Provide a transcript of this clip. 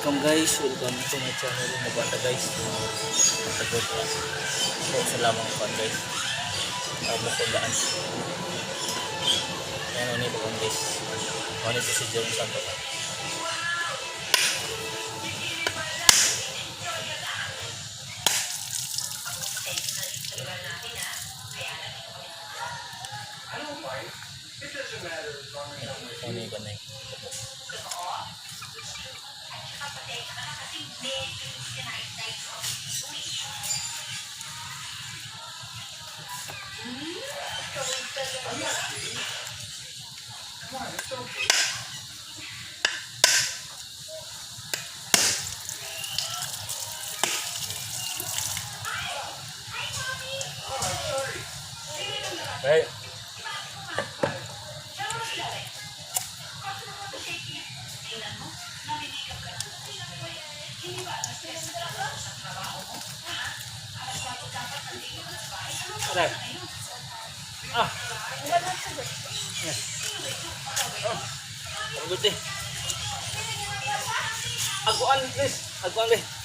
Welcome guys, welcome to my channel. Mabata guys. So, pagod na. So, sa lamang kuan guys. Mukundaan. Yan ano ito kuan guys. Ano ito si Jerome Santos. Ano yung kuan na yun? Hey. Aray. Ah. Yes. Oh. Ang good eh. Aguan, please. Aguan, please.